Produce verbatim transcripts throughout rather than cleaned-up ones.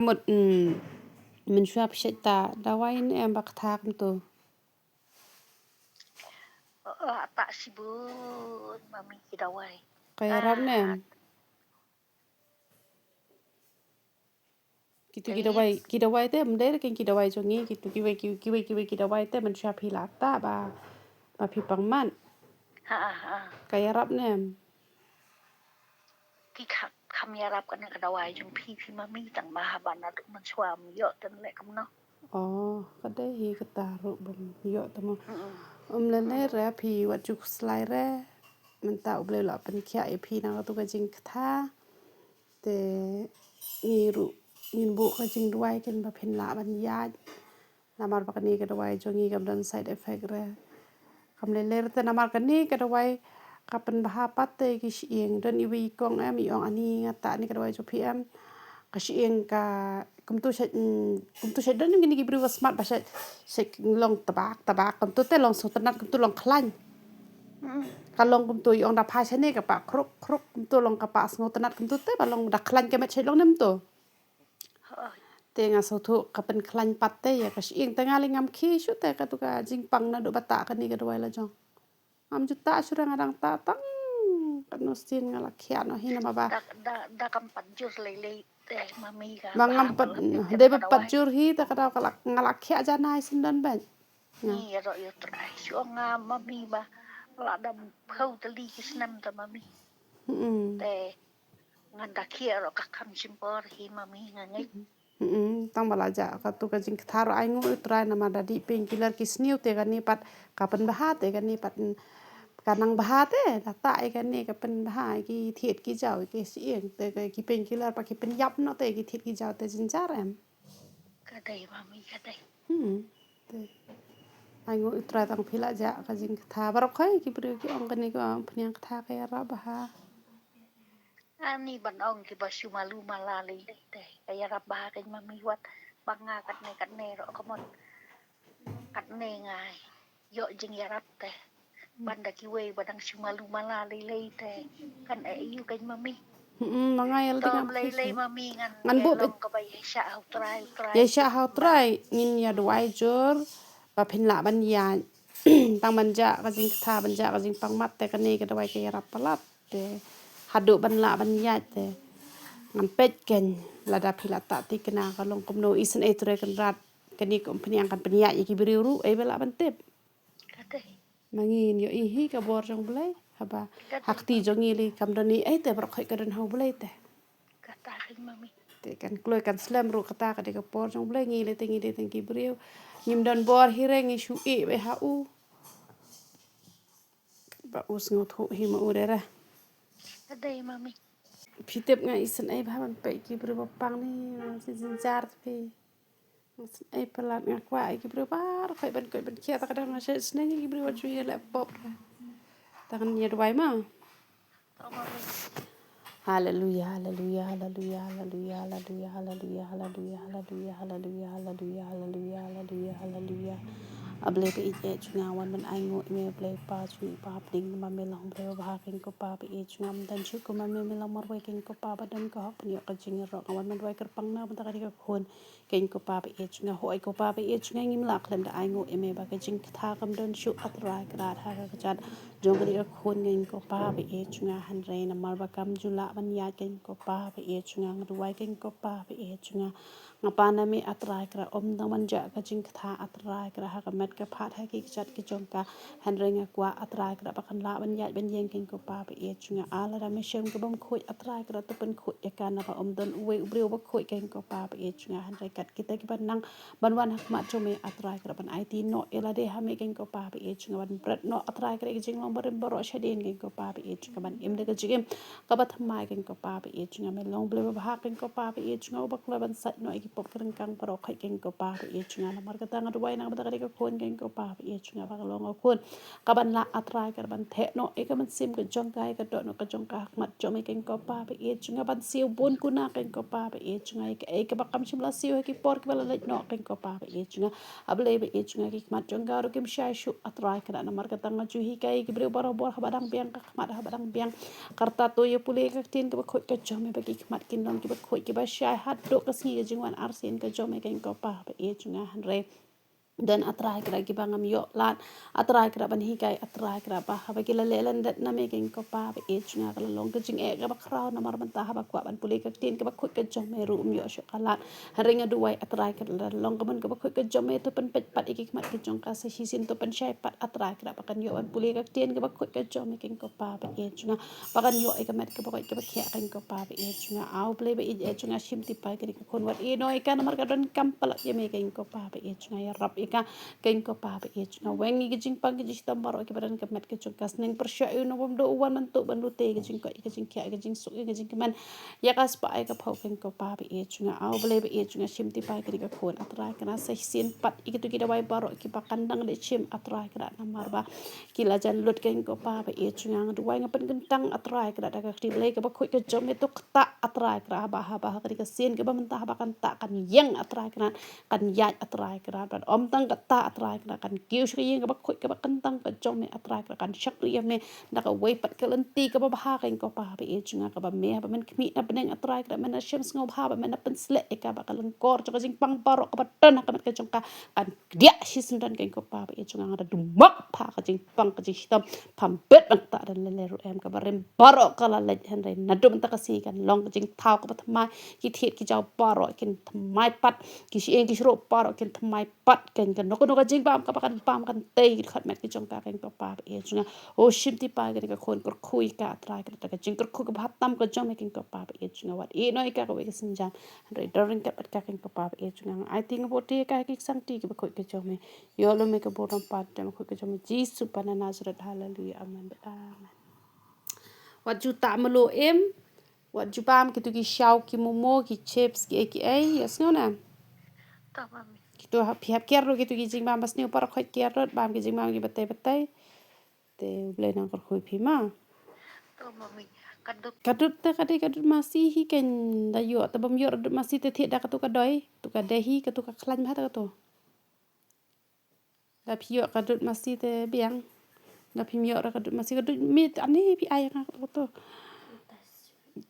Mut, mm, mynshuwa phi shait ta dawai ne em ba kata kumto? Oh, oh, ata shibun mami ki dawai. Ka ïarap ne em? Kitu ki dawai, ki dawai te, ym dei re ki dawai jong ngi, kitu kiwei, ki, kiwei, kiwei ki dawai te, mynshuwa phi la ta ba, ba phi pang mat. Ha, ha. Ka ïarap ne em? Ki kha-, kham ïarap kane ka dawai jong phi, phi mami, tang ba haba naduh mynshuwa ym ïoh te leh kumno. Oh, ka dei hi kata ruh bym ïoh te mo. Mm-mm. Ym lei lei re phi wat ju khuslai re. Mynta U Blei u la pynkhiah ïa phi na katu ka jingkta. Te ngi ruh ngin buh ka jingduwai ken ba phin lah ban ïaid. Namar ba kane ka dawai jong ngi kam don side effect re. Kam lei lei re te namar kane ka dawai ka pynbha pat te ki shyieng. Don iwei i kong em i ong ani nga ta ne ka dawai jong phi em. Ka shyieng ka kumtu sha, mm, kumtu sha don kine ki briew ba smat ba sha, sha long tabak, tabak kumtu te long sngewtynnat kumtu long khlaiñ. Mm. Ka long kumtu i ong da phai shane ka pah khruk, khruk kumtu long ka pah sngewtynnat kumtu te ba long da khlaiñ ka met sha long ne em to. Te nga sngewthuh ka pynkhlaiñ pat te ïa ka shyieng te nga lei ngam khie shuh te katu ka jingpang naduh ba ta kane ka dawai la jong. Ngam ju ta shuh re nga dang ta tang katno sien nga la khiah noh hi namar ba. Da, da, da kam pat jur lei lei te mami ka. Ba ngam pat, dei ba pat jur hi te ka daw ka la, nga la khiah janai sien don bad. Ngi ïaroh ïa U Trai shuh nga mami ba la dam phew tylli ki snem te mami. Mm. Te ngan da khie ruh ka kham shim por hi mami nga ngeit. Mm, tang ba la jah katu ka jingkta ruh ai nguh U Trai namar da dih painkiller ki sniew te kane pat ka pynbha te kane pat, mm, ka nang bha te da ta ïa kane ka pynbha ki thied ki jaw ki shyieng te ki painkiller pat ki pynïap noh te ki thied ki jaw te jynjar em. Ka dei mami ka dei. Hmm. Te ai nguh U Trai tang phi la jah ka jingkta baroh khoit ki briew ki ong kane ka phniang kta ka ïarap bha. Ani ban ong kiba shu malu mala lei lei te ka ïarap bha kein mami wat ba nga katne katne ruh ka mon. Katne nga ïoh jingïarap te. Ban da kiwei ba dang shu malu mala lei lei te kan eh ïu kein mami. Hmm, ma nga ïa lade ngam lei lei mami ngan buh long kaba ïaishah ha U Trai, U Trai. Ïaishah ha U Trai ngin ïa duwai jur ba phin lah ban ïaid. Tang ban jah ka jingkta ban jah ka jingpang mat te kane ka dawai ka ïarap palat. Te haduh ban lah ban ïaid te ngan peit kein lada phi la ta thikna ka long kumno isynei Trai Kynrad kane ka phniang kan pynïaid ïa ki briew ruh ei ba lah ban tip. Ka dei. Ma ngi ngin ïohi hi ka bor jong U Blei haba ha kti jong ngi lei kam don ei ei te baroh khoit ka don ha U Blei te. Kata hi mami. Te kan kloi kan slem ruh kata ka dei ka por jong U Blei ngi lei te ngi dei tang ki briew. Ngim don bor hi re ngi shu ïeh beit ha u. Ba u sngewthuh hi ma u re re. Ka dei mami. Phi tip nga isynei bha ban peit ki briew ba pang ni, nga sngewsih jynjar phi. Nga isynei palat nga kwah ïa ki briew baroh khoit ban koit ban khiah ta ka dang nga sngewsih ïa ki briew ba ju ïaleh pop re. Ta ngan ïa duwai ma. Haleluya, haleluya, haleluya, haleluya, haleluya, haleluya, haleluya, haleluya, haleluya, haleluya, haleluya, haleluya. A Blei ba ïeit jong nga, wan ban ainguh ïa me, Blei Pa jong ngi, Pa hapdeng namar me long Blei ba bha, keiñ ko Pa ba ïeit jong nga, ym don shuh kum me, me long marwei, keiñ ko Pa ba don ka hok ban ïoh ka jingïaroh. Nga wan ban duwai kyrpang na ka bynta ka ri ka khun. Keiñ ko Pa ba ïeit jong nga, hooid ko Pa ba ïeit jong nga, ngim lah khlem da ainguh ïa me ba ka jingkta kam don shuh, A Trai Kynrad, ha ka kjat jong ka ri ka khun, keiñ ko Pa ba ïeit jong nga, hynrei namar ba kam ju lah ban ïaid, keiñ ko Pa ba ïeit jong nga, nga duwai, keiñ ko Pa ba ïeit jong nga. Nga pan na me, A Trai Kynrad, ym tang ban jah ka jingkta, A Trai Kynrad, ha ka met ka phad, ha ki kjat ki jong ka. Hynrei nga kwah, A Trai Kynrad, ba kan lah ban ïaid ban ïeng, keiñ ko Pa ba ïeit jong nga. Ah, lada me shem ka bym khuid, A Trai Kynrad, to pynkhuid ïa ka, naba ym don uwei u briew ba khuid, keiñ ko Pa ba ïeit jong nga. Hynrei kat kita kiba nang ban wan ha khmat jong me, A Trai Kynrad, ban aiti noh ïa lade ha me, keiñ ko Pa ba ïeit jong nga, ban bret noh, A Trai Kynrad, ka jinglong barim baroh shadien, keiñ ko Pa ba ïeit jong nga, ban im da ka jingim kaba thymmai, keiñ ko Pa ba ïeit jong nga. Me long Blei ba bha, keiñ ko Pa ba ïeit jong nga, uba kloi ban sait noh ïa ki pop ki ryngkang baroh khoit, keiñ ko Pa ba ïeit jong nga. Namar kata nga duwai na ka bynta ka ri ka khun, keiñ ko Pa ba ïeit jong nga, ba ka long ka khun kaban lah, A Trai Kynrad, ban theh noh ïa ka mynsiem ka jong ka, ïa ka dohnud ka jong ka ha khmat jong me, keiñ ko Pa ba ïeit jong nga, ban siew bun kuna, keiñ ko Pa ba ïeit jong nga, ïa kaei kaba kam shym la siew ha ki por kiba la leit noh, keiñ ko Pa ba ïeit jong nga. A Blei ba ïeit jong nga, ki khmat jong ka ruh kim shai shuh, A Trai Kynrad, namar kata nga ju hikai ïa ki Dei barabor haba dang biang ka khmat, haba dang biang. Kata to ïa pule ka ktien kaba khuid ka jong me ba ki khmat kin long kiba khuid kiba shai haduh ka sngi ka jingwan arsien ka jong me, kane ko Pa ba ïeit jong nga. Hynrei don, A Trai Kynrad, kiba ngam ïoh lad, A Trai Kynrad, ban hikai, A Trai Kynrad, ba haba ki la leh lyndet na me, kane ko Pa ba ïeit jong nga, ka la long ka jingeh kaba khraw namar mynta haba kwah ban pule ka ktien kaba khuid ka jong me ruh ym ïoh shuh ka lad. Hynrei nga duwai, A Trai Kynrad, lada long ka mon kaba khuid ka jong me, to pynpeit pat ïa ki khmat ki jong ka sa shisien, to pynshai pat, A Trai Kynrad, ba kan ïoh ban pule ka ktien kaba khuid ka jong me, kane ko Pa ba ïeit jong nga, ba kan ïoh ïa ka met kaba koit kaba khiah, kane ko Pa ba ïeit jong nga. A U Blei ba ïeit jong nga, shim ti pai kane ka khun, wat ïehnoh ïa ka namar ka donkam palat ïa me, kane ko Pa ba ïeit jong nga. Ïarap ïa ka, kane ko Pa ba ïeit jong nga. Weng ïa ka jingpang ka jingshitom baroh kiba don ka met ka jong ka. Sneng pyrshah ïa u nongbymduh u wan ban tuh ban lute ïa ka jingkoit, ïa ka jingkhiah, ïa ka jingsuk, ïa ka jingkmen ïa ka spah ïa ka phew, kane ko Pa ba ïeit jong nga. A U Blei ba ïeit jong nga, shim ti pai kane ka khun, A Trai Kynrad, sa shisien pat ïa kito ki dawai baroh kiba kan dang leit shim, A Trai Kynrad, namar ba ki la jan lut, kane ko Pa ba ïeit jong nga. Nga duwai, nga pynkyntang, A Trai Kynrad, da ka kti Blei kaba khuid ka jong me, to ktah, A Trai Kynrad, haba, haba ha kane ka sien kaba mynta haba kan tah, kan ïeng, A Trai Kynrad, kan ïaid, A Trai Kynrad, bad ym tang katta, A Trai Kynrad, kan kiew sha ka ïing kaba khuid kaba kyntang ka jong me, A Trai Kynrad, kan shakri ïa me da kawei pat ka lynti kaba bha, kane ko Pa ba ïeit jong nga, kaba me haba men khmih na bneng, A Trai Kynrad, men da shem sngewbha, ba men da pynsleh ïa ka, ba ka lyngkor jong ka jingpang baroh kaba don ha ka met ka jong ka kan kdiah shisyndon, kane ko Pa ba ïeit jong nga. Nga da dumok bha ka jingpang ka jingshitom, pham bit ban ktah da lei lei ruh em, kaba rim baroh ka la leit, hynrei naduh mynta ka sngi kan long ka jingthaw kaba thymmai, ki thied ki jaw baroh kin thymmai pat, ki shyieng ki shruh baroh kin thymmai pat, kane kano kano ka jingbam kaba kan bam kan tei ki dkhot met ki jong ka, kane ko Pa ba ïeit jong nga. O, shim ti pai kane ka khun, kyrkhu ïa ka, A Trai Kynrad, da ka jingkyrkhu kaba ha tam ka jong me, kane ko Pa ba ïeit jong nga. Wat ïehnoh ïa ka kawei ka sienjam, hynrei don ryngkat bad ka, kane ko Pa ba ïeit jong nga. Aiti nga bud ïa ka ha ki ksangti kiba khuid ka jong me. Ïoh lum ïa ka burom pat ha ka kyrteng kaba khuid ka jong me, Jisu ba na Nasareth. Haleluya. Amen. Amen. Wat ju tah mluh im. Wat ju bam kito ki shaw, ki momo, ki chips, kiei kiei, ïohsngew ne? To, mami. Kito ha, phi hap kiar ruh kito ki jingbam ba sniew, para khoit kiar ruh, bam ki jingbam ki batai batai. Te U Blei un kyrkhu ïa phi ma. To, mami. Ka dud. Ka dud te ka dei ka dud masi hi, kan da ïoh, te bym ïoh ka dud masi te thied da kato ka doi, to ka dei hi, kato ka khlaiñ bha te kato. Da phi ïoh ka dud masi te biang. Da phim ïoh ruh ka dud masi, ka dud miet, ani phi ai nga kato.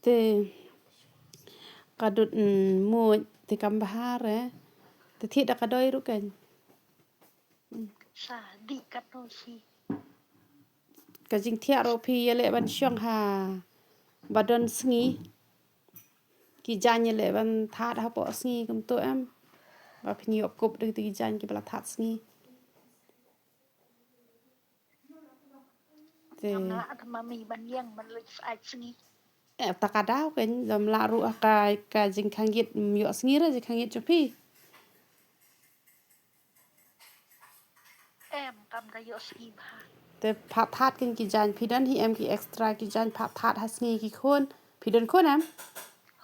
Te ka dud, mm, muid te kam bha re. Te thied da ka doi ruh kan. Sa di ka to si. Ka jingthiah ruh phi ïaleh ban shong ha ba don sngi. Ki jaiñ ïaleh ban thad hapoh sngi kumto em. Ba phin ïoh kup da ki jaiñ kiba la thad sngi. Te ngam lah te mami ban ïeng ban leit ai sngi. Eh, ta ka daw kan, ngam lah ruh ka, ka jingkhang ïit, ym ïoh sngi re jingkhang ïit jong phi. Em, kam da ïoh sngi bha. Te phah thad kan ki jaiñ phi don hi em, ki extra ki jaiñ phah thad ha sngi ki khun. Phi don khun em?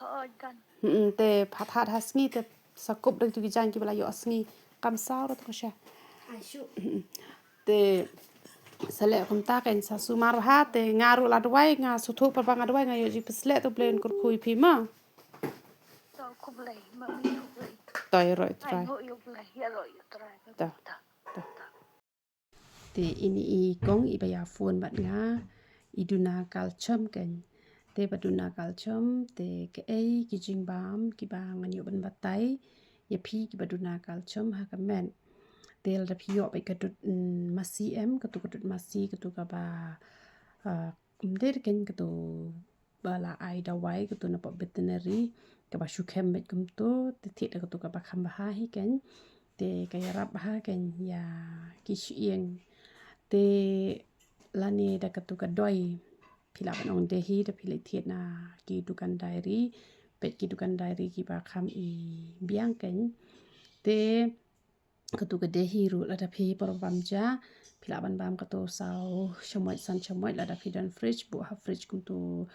Hooid don. Hmm, te phah thad ha sngi te sa kup da kitu ki jaiñ kiba la ïoh sngi. Kam saw ruh te ka sha. Ai shu. Te sa leh kumta kan sa sumar bha te nga ruh la duwai, nga sngewthuh pat ba nga duwai nga ïoh jingpynshlur, to Blei un kyrkhu ïa phi ma. To khublei, mami khublei. To ïaroh ïa U Trai. Ai, ngu ïa U Blei, ïaroh ïa U Trai. To. To. To. Te ine i kong iba ïa phone bad nga, i Duna Kalchom kan. Te ba Duna Kalchom, te kaei ki jingbam kiba ngan ïoh ban batai ïa phi kiba Duna Kalchom ha comment. Te lada phi ïoh bad ka dud, mm, masi em, katu ka dud masi, katu kaba, ah, ym dei kan, katu ba la ai dawai, katu na pop veterinary, kaba shu khem bad kumtu, te thied da katu kaba kham bha hi kan. Te ka ïarap bha kan ïa ki shyieng. Te lane da katu ka doi, phi lah ban ong dei hi, da phi leit thied na ki dukan diary, peit ki dukan diary kiba kham i biang kan. Te katu ka dei hi ruh, lada phi por bam ja, phi lah ban bam katu saw shamoit san shamoit, lada phi don fridge, buh ha fridge kumtu,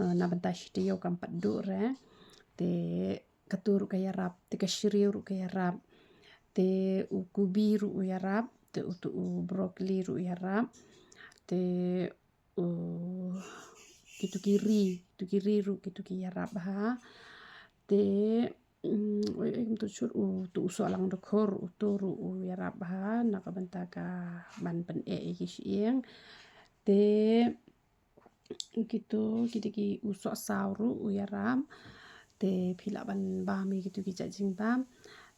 eh, na bynta shi taïew kam pat duh re. Te katu ruh ka ïarap, te ka shriew ruh ka ïarap. Te u kubi ruh u ïarap, te utu u broccoli ruh u ïarap. Te, uh, kitu ki ri, kitu ki ri ruh, kitu ki ïarap bha. Te, mm, oi, oi, kumtu shur, utu u sohlang dkhur, utu ruh u ïarap bha na ka bynta ka ban pyneh ïa ki shyieng. Te kitu ki dei ki u sohsaw ruh u ïarap. Te phi lah ban bam ïa kitu ki jait jingbam.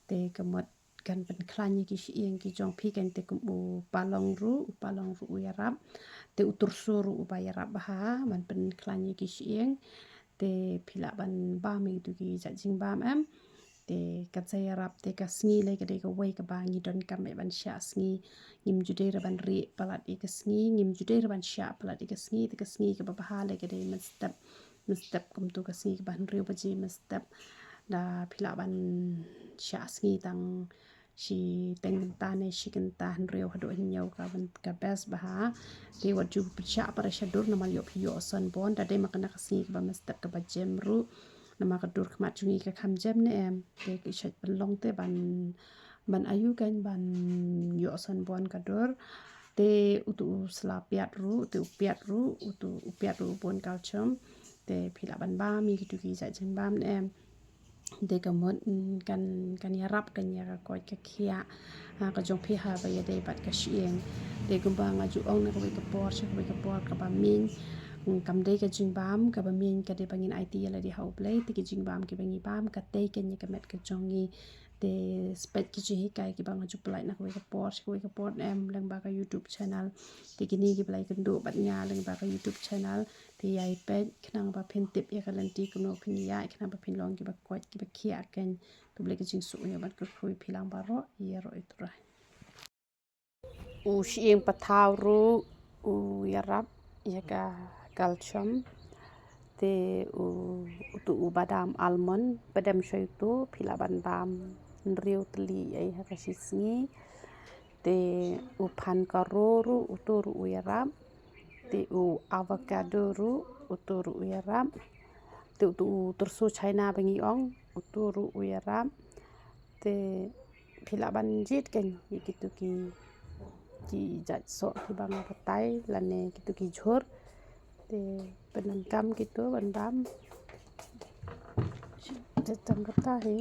Te ka mut kan pynkhlaiñ ïa ki shyieng ki jong phi kan, te kum u palong ruh, u palong ruh u ïarap. Te u tyrso ruh uba ïarap bha ban pynkhlaiñ ïa ki shyieng. Te phi lah ban bam ïa kitu ki jait jingbam em. Te kan sa ïarap, te ka sngi lei ka dei kawei kaba ngi donkam eh ban shah sngi. Ngim ju dei ruh ban rieh palat ïa ka sngi, ngim ju dei ruh ban shah palat ïa ka sngi. Te ka sngi kaba bha lei ka dei mynstep, mynstep kumtu ka sngi kaba hynriew baje mynstep. Da phi lah ban shah sngi tang shiteng kynta ne shi kynta, hynriew haduh hynñiew ka ban, ka best bha. Te wat ju pynshah pat sha dur namar ïoh phi ïoh Sunburn. Da dei ma kane ka sngi kaba mynstep kaba jem ruh. Namar ka dur khmat jong ngi ka kham jem ne em. Te ki shait pynlong te ban, ban aïu kan ban ïoh Sunburn ka dur. Te utu u sla piat ruh, te u piat ruh, utu u piat ruh u bun calcium. Te phi lah ban bam ïa kitu ki jait jingbam ne em. Te ka mut, mm, kan, kan ïarap kan ïa ka koit ka khiah, ha, ka jong phi haba ïadei bad ka shyieng. Te kumba nga ju ong na kawei ka por sha kawei ka por, kaba mieng, mm, kam dei ka jingbam, kaba mieng ka dei ba ngin aiti ïa lade ha U Blei. Te ki jingbam kiba ngi bam ka tei kan ïa ka met ka jong ngi. Te spet ki jinghikai kiba nga ju pynlait na kawei ka por sha kawei ka por em lyngba ka YouTube channel. Te kine kiba la ïakynduh bad nga lyngba ka YouTube channel, te ïai peit khnang ba phin tip ïa ka lynti kumno phin ïaid khnang ba phin long kiba koit kiba khiah kan. To U Blei ka jingsuk ïa u ban kyrkhu ïa phi lang baroh, ïaroh ïa U Trai. U shyieng pathaw ruh u ïarap ïa ka calcium. Te u, utu u badam almond, badam shoi utu phi lah ban bam hynriew tylli ei ha ka shi sngi. Te u phan karo ruh utu ruh u ïarap. Te u avocado ruh utu ruh u ïarap. Te utu u tyrso China ba ngi ong utu ruh u ïarap. Te phi lah ban jied kan ïa kitu ki, ki jait soh kiba nga batai lane kitu ki jhur. Te pyndonkam kitu ban bam. Te tang kata hi.